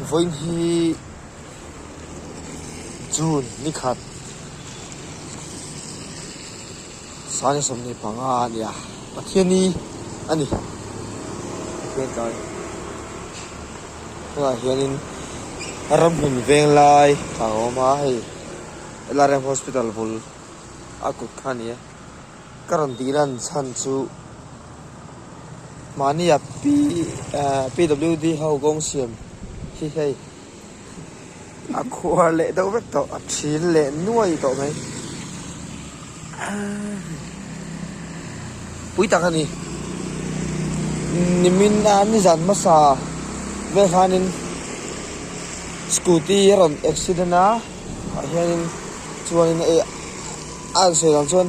Vawiin hi June ni khat sani 25 a ni a Pathiani a ni Pathian tlai tunah hianin ramhmun veng lai a awm a hei LRM hospital bul a kut kha a ni a. Ka rawn tih lan chhan chu mahnia P eh PWD ho kawng siam hi hei a khuar leh deuh vek tawh a thil leh nuai tawh mai pui tak a ni nimin a nizan hmasa vel khanin scooty a rawn accident a ah hianin chuanin hei a an sawi dan chuan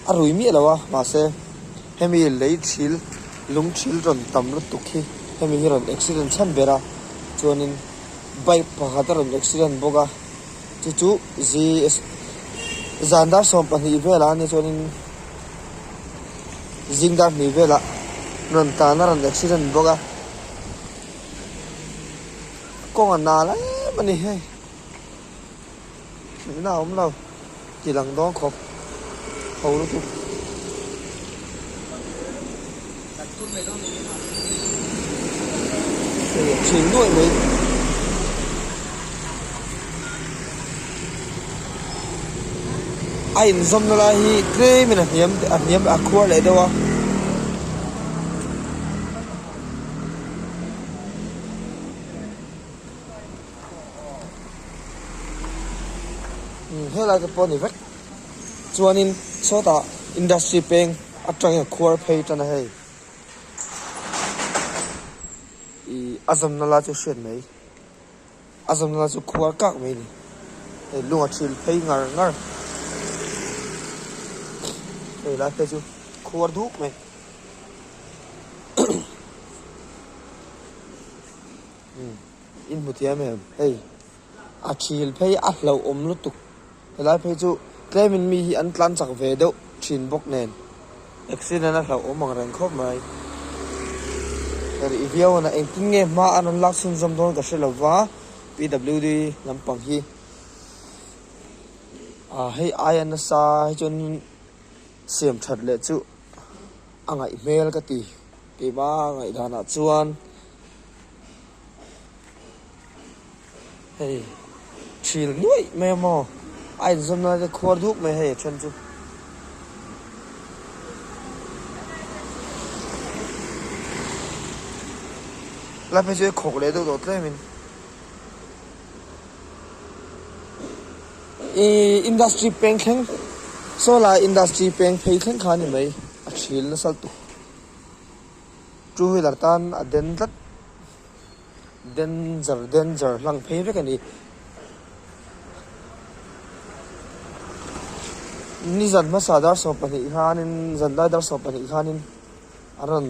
a rui miah lo a mahse hemi lei thil lung thil rawn tam lutuk hi hemi hi rawn accident chhan ber a chuanin bike pakhat a rawn accident bawk a chu chu zan dar 12 velah a nia chuanin zing dar hnih velah rawn tlan a rawn accident bawk a kawng a nal em a ni hei. Hmuhna a awm lo ti lang dawn khawp ho lutuk. Hei a thin nuaih mai. A inzawmna lai hi tlemin a hniam a hniam a khuar leh deuh a. Helai te pawh a ni vek chuanin sawtah industry peng atangin a khuar phei tan a hei ih a zawmna lai chu hriat mai a zawmna lai chu khuar kak mai a ni hei lung a thil phei ngar ngar hei lai phei chu khuar duk mai. In hmu thiam em? Hei a thil phei a hlauhawm lutuk helai phei chu tlemin mi hi an tlan chak ve deuh thin bawk nen accident a hlauhawm ang reng khawp mai. Ka rih viau a na engtin nge hma an rawn lak chhunzawm dawn ka hre lo va PWD lampang hi ah hei aia nasa hi chuan siam that leh chu a ngaih hmel ka ti keimah a ngaihdanah chuan. Hei thil nuaih mai a maw a inzawm lai te khuar duk mai hei a then chu. Lai phei chu hei khawk leh deuh tawh tlem in ihh industry peng thleng saw lai industry peng phei thleng kha a ni mai a thil nasa lutuk. Two wheeler tan a den tlat danger danger hlang phei vek a ni. Nizan hmasa dar 12 khanin zan lai dar 12 khanin a rawn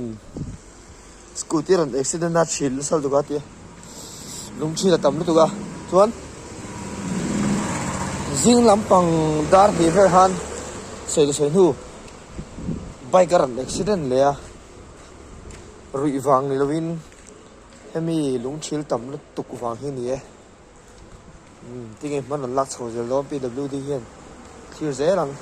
scooty a rawn accident a chhil nasa lutuk a tia lung chhil a tam lutuk a chuan zing lampang dar hnih vel khan sawi sawi hnu bike a rawn accident leh a. Ruih vang ni lovin hemi lungthil tam lutuk vang hi a ni e. Umm tinge hman an lak chho zel dawn PWD hian thlir zel ang.